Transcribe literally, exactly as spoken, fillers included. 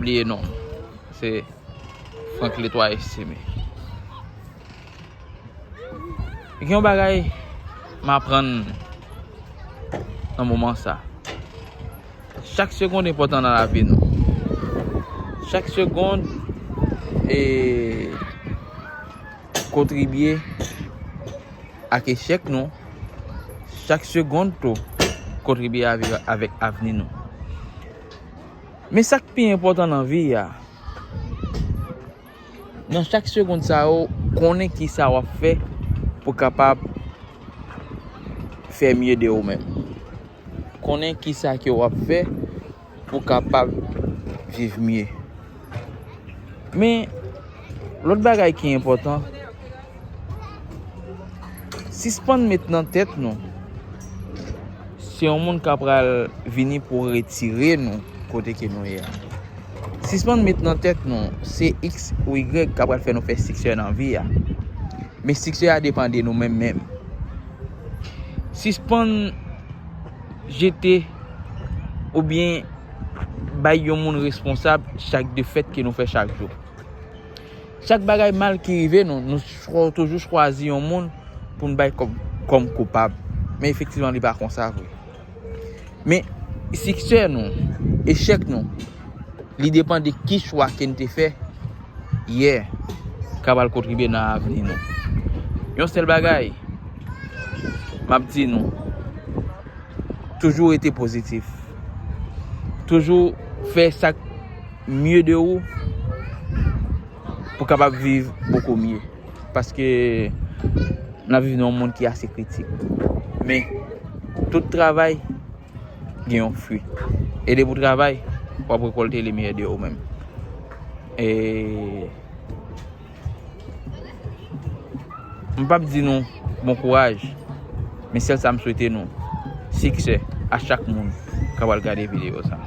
Bliye non m. Se Franklin Twa Estime. Gen yon bagay m aprann nan moman sa. Chak segonn enpòtan nan lavi nou. Chak segonn e kontribye ak echèk nou. Chak segonn tou kontribye avè-, avèk avni nou. Men sa k pi enpòtan nan vi a, nan chak segonn sa yo, konnen kisa w ap fè pou kapab fè mye de ou menm. Konnen kisa ke w ap fè pou kapab viv mye. Men, lòt bagay ki enpòtan, sispann met nan tèt nou se yon moun ka pral vini pou retire nou kote ke nou ye a. Sispann met nan tèt nou se X ou Y ka pral fè nou fè siksè nan vi a. Men siksè a depann de nou menm menm. Sispann jete oubyen bay yon moun responsab chak defèt ke nou fè chak jou. Chak bagay mal ki rive nou, nou chwa-, toujou chwazi yon moun pou n bay kòm, kòm koupab. Men efektivman, li pa konsa vre. Men siksè nou, echèk nou, li depann de ki chwa ke n te fè yè k ap al kontribye nan avni nou. Yon sèl bagay m ap di nou, toujou rete pozitif. Toujou fè sa k mye de ou pou kapab viv bokou mye. Paske n ap viv nan yon mond ki ase kritik. Men, tout travay gen yon fwi. E depi w travay, w ap rekòlte le meyè de ou menm. E m p ap di nou bon kouraj, men sèl sa m swete nou, siksè a chak moun k ap al gade videyo sa.